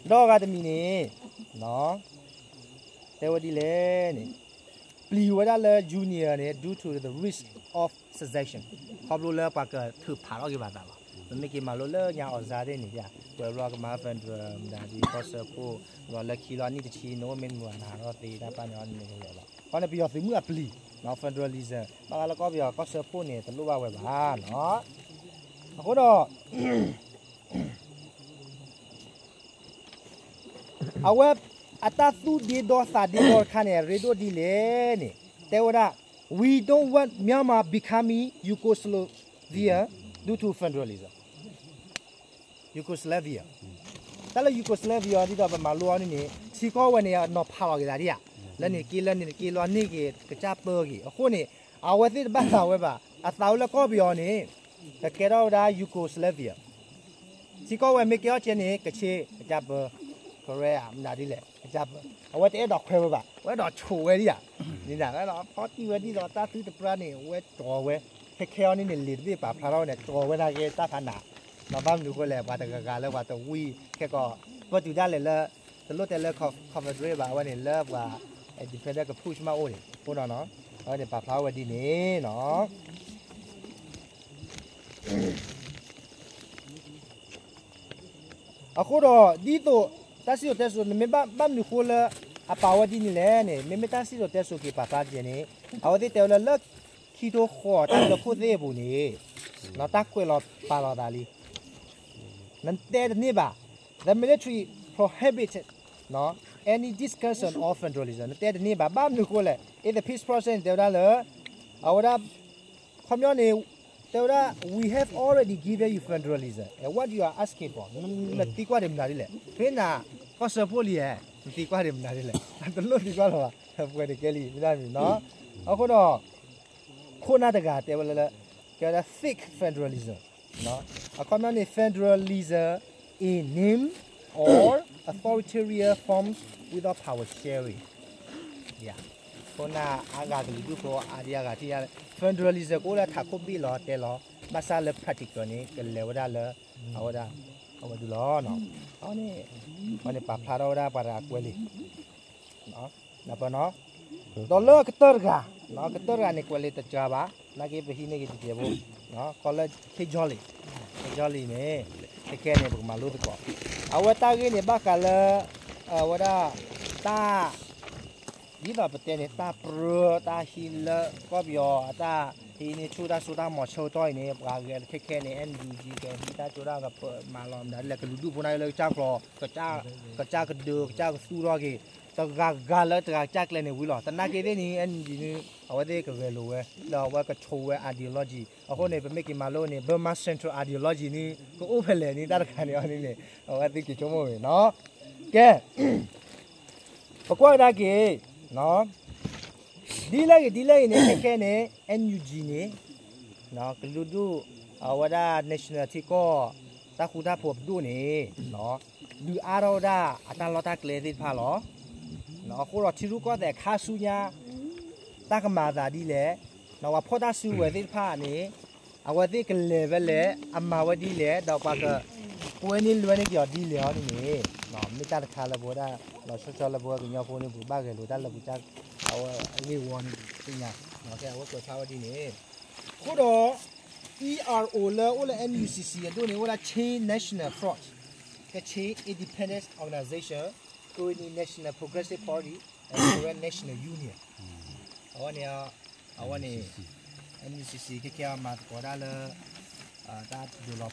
ဒီးဂၤတမံၤန့ၣ် တဲဝဲဒ်လဲၣ်န့ၣ် ပျံၤဝဲဒၣ်လၢ union န့ၣ် due to the risk of secession ခီဖျိလၢပှၤကထုးဖးထီၣ်က့ၤဘၣ်သးလီၤ. ပမ့ၢ်က့ၤမၤလိလၢညါအီၤစါသ့ၣ်န့ၣ် ကွဲးဘျီကမၤ federal မတၤဒ်ကီၢ်စၢဖှိၣ် ဒီးလၢခံလီၤနံၣ်တဆံ နအိၣ်မ့ၢ်တမုာ်ဘၣ်နၤထီၣ်သ့တၢ်ပာ်န့ၣ်အီၤန့ၣ်လီၤ. ခီန့ၣ် ပယီၤသုးမုၢ်အပျံၤ federalism ဘၣ်ဃးလၢကီၢ်ပယီၤကီၢ်စၢဖှိၣ်န့ၣ် တလိၣ်ဘၣ်ဝဲဘၣ်နီၤ. အဃိဒီး အဝဲအတၢ်သူၣ်ဒ့ဒီသးဒ့ဒီတခါန့ၣ် အရ့ဒိၣ်ဒ်လဲၣ်န့ၣ် တဲဝဲဒၣ် We don't want Myanmar becoming Yugoslavia due to federalism. Yugoslavia တၢ်လၢ Yugoslavia ဒ်သိးပမၤလိအီၤန့ၣ်န့ၣ် ထံကီၢ်ဝဲန့ၣ် အနီၤဖးလီၤက့ၤသးဒ်ဧါ လၢန့ၣ်တက့ၢ်လၢန့ၣ်တက့ၢ်လီၤန့ၢ်က့ၤကစၢ်ပၢက့ၤ အဃိန့ၣ် အဝဲသ့ၣ်တဘၣ်သးဝဲဘၣ် အသးဝဲလၢကီၢ်ပယီၤန့ၣ် ကကဲထီၣ်ဝဲဒၣ် Yugoslavia ထံကီၢ်ဝဲမ့ၢ်ကဲထီၣ်ကဲန့ၣ် ကဆ့ ကစၢ်ပၢ ကရၢ မနုၤဒ်လဲၣ် ကစၢ်ပၢ အဝဲတအဲၣ်ဒိးခွဲးဝဲဘၣ် အဝဲအဲၣ်ဒိးဆိးဝဲဒ်ဧါ န့ၣ်ဒၣ်ဝဲလီၤ ဖီတံၢ်ဝဲဒ်သိးတၢ်သုတပြၢန့ၣ် အဝဲတြီဝဲ ခဲခဲအံၤန့ၣ်န့ၣ် လံာ်တဘ့ၣ်ပာ်ဖျါထီၣ်ဝဲန့ၣ် တြီဝဲဒၣ်က့ၤတၢ်ဖးနး ဘၣ်မနုၤအဃိလဲၣ် ပှၤတဂၤဂၤလၢပှၤတဝံၣ် ခဲကီး ပတုာ်ဒၣ်လဲာ်လၢ တလိၣ်တဲလၢ confederate ဘၣ် အဝဲန့ၣ်လၢပှၤ independent က push မးအိၣ်န့ၣ် အဃိဒီး အဝဲန့ၣ်ပာ်ဖျါဝဲဒ်န့ၣ်နီၤ အဃိဒီး ဒ်သိး တၢ်စံၣ်စိၤတဲစိၤ နမ့ၢ်ဘၣ်မနုၤဃိလၢ အပာ်ဝဲဒ်န့ၣ်လဲၣ်န့ၣ် မ့မ့ၢ်တၢ်စံၣ်စိၤတဲစိၤက့ၤပာ်ဖျါတက့ၢ်န့ၣ် အဝဲသ့ၣ်တဲဝဲလၢ လၢခံထိဃီၤတၢ်လၢခိၣ်သ့ၣ်အပူၤန့ၣ် တၢ်ကွဲးလီၤပာ်လီၤသးလံ နတဲတန့ၢ်ဘၣ် The military prohibited any discussion of federalism နတဲတန့ၢ်ဘၣ် ဘၣ်မနုၤဃိလဲၣ် in the peace process န့ၣ် တဲဝဲဒၣ်လၢ အဝဲဒၣ် ခီပညီန့ၣ် တဲဝဲဒၣ် we have already given you federalism and what you are asking for နသံကွၢ်ဒံးမနုၤဒ်လဲၣ် ဖဲနၤ ကီၢ်စၢဖှိၣ်လံဧါ နသံကွၢ်ဒံးမနုၤဒ်လဲၣ်, တလိၣ်သံကွၢ်လီၤဘၣ်, ပှဲၤတကဲလံ မ့ၢ်ဒၣ်မံၤနီၤ. အဃိဒီး ခိၣ်နၢ်တဂၤတဲဝဲလၢ ကဲဝဲဒၣ် fake federalism, အခီပညီန့ၣ် federalism in name or authoritarian forms without power sharing. ခိၣ်နၢ်အါဂၤကလုာ်ဒူၣ်ဖိအါဒံအါဂၤထံၣ်ညါ federalism ကအိၣ်လၢထးခိၣ်ဘ့ၣ်လီၤတဲလီၤ, ဘၣ်ဆၣ်လၢ practical န့ၣ် ကလဲၤဝဲဒၣ်လၢ အဝဲဒၣ် အဝဲဒၣ်လီၤ. အဝဲန့ၣ် ပှၤန့ၣ်ပာ်ဖျါထီၣ်ဝဲဒၣ်ပှၤတဂၤကွဲးလံာ် ဒီးလၢကတၢၢ်တဂၤ, ကတၢၢ်တဂၤန့ၣ် ကွဲးလံာ်တစှၤဘၣ်, နာ်က့ပဟံးန့ၢ်က့ၤတစဲးဖိ, ကီၢ်လၢ K Jolly, K Jolly န့ၣ် ခဲခဲန့ၣ် ပကမၤလိသကိး, အဝဲတၢ်ဂ့ၢ်န့ၣ် ဘၣ်ဃးလၢ အဝဲဒၣ် တၢ် ဒ်သိးပတဲန့ၣ် တၢ်ပြၢ တၢ်ဟံးလၢကီၢ်ပယီၤအတၢ်ဟံးန့ၢ်ဆူၣ်တၢ်စိတၢ်ကမီၤဆၢကတီၢ်အံၤန့ၣ် ပှၤဂဲၤခဲခဲန့ၣ် NUG ကဟံးတၢ်စိတၢ်ကပၢမၤလီၤမနုၤလဲၣ် ကလုာ်ဒူၣ်ဖိန့ၣ်လၢကစၢ်ကျိၤ ကစၢ်ကဒု ကစၢ်ကသူထီၣ်က့ၤ တဂၤဂၤလၢတဂၤကစၢ်ကျဲန့ၣ်ဝံၤလီၤ. သနာ်က့သ့ၣ်န့ၣ် NUG န့ၣ် အဝဲသ့ၣ်ကဂဲၤလိာ်ဝဲ ဒီးအဝဲကဆိးဝဲ ideology အဃိန့ၣ် ပမ့ၢ်က့ၤမၤလိန့ၣ် Burma Central ideology န့ၣ် ကအိၣ်ဖဲလဲၣ်န့ၣ် တၢ်တခါန့ၣ်အီၤန့ၣ်န့ၣ် အဝဲသ့ၣ်က့ၤဆိကမိၣ်ဝဲနီၤ. ကဲ ပကွၢ်ကဒါက့ၤ ဒ်လဲၣ်ဂ့ၤဒ်လဲၣ်ဂ့ၤန့ၣ် ခဲခဲန့ၣ် NUG န့ၣ် ကလုာ်ဒူၣ် အဝဲဒၣ် national ထံကီၢ် တၢ်ဃူတၢ်ဖိးပဒိၣ်န့ၣ် ဒုးအါထီၣ်ဝဲဒၣ်အတၢ်လီၢ်တၢ်ကျဲသ့ၣ်တဖၣ်လီၤ. အဃိဒီးထံရူၢ်ကီၢ်သဲးခါဆူညါ တၢ်ကမၤအသးဒ်လဲၣ်, ပှၤဖီၣ်တၢ်စုကဝဲၤသ့ၣ်တဖၣ်န့ၣ် အဝဲသ့ၣ်ကလဲၤဝဲလဲၣ်, အမၤဝဲဒ်လဲၣ်, ဒီးပှၤကကွဲန့ၢ်လွဲန့ၢ်က့ၤအီၤဒ်လဲၣ်အီၤန့ၣ်န့ၣ် မ့ၢ်တၢ်တခါလၢပဝဲဒၣ် လီၤဆီဆီလၢပဝဲကညီဖိန့ၣ် ပကဘၣ်ဂဲၤလိာ်တၢ်လၢပကစၢ် အဝဲအဂ့ၢ်ဝီန့ၣ်သ့ၣ်ညါ, အဝဲကွဲးဖျါဝဲဒ်န့ၣ်, အဃိဒီး ERO လၢအိၣ်လၢ NUCC အဒိၣ်န့ၣ် အိၣ်ဒၣ် Chin National Front, Kachin Independence Organization, Karenni National Progressive Party, and Karen National Union. အဝဲန့ၣ် အဝဲန့ၣ် NUCC ခဲခဲအမၤသကိးဒၣ်လၢ တၢ်ဒုးလီၤ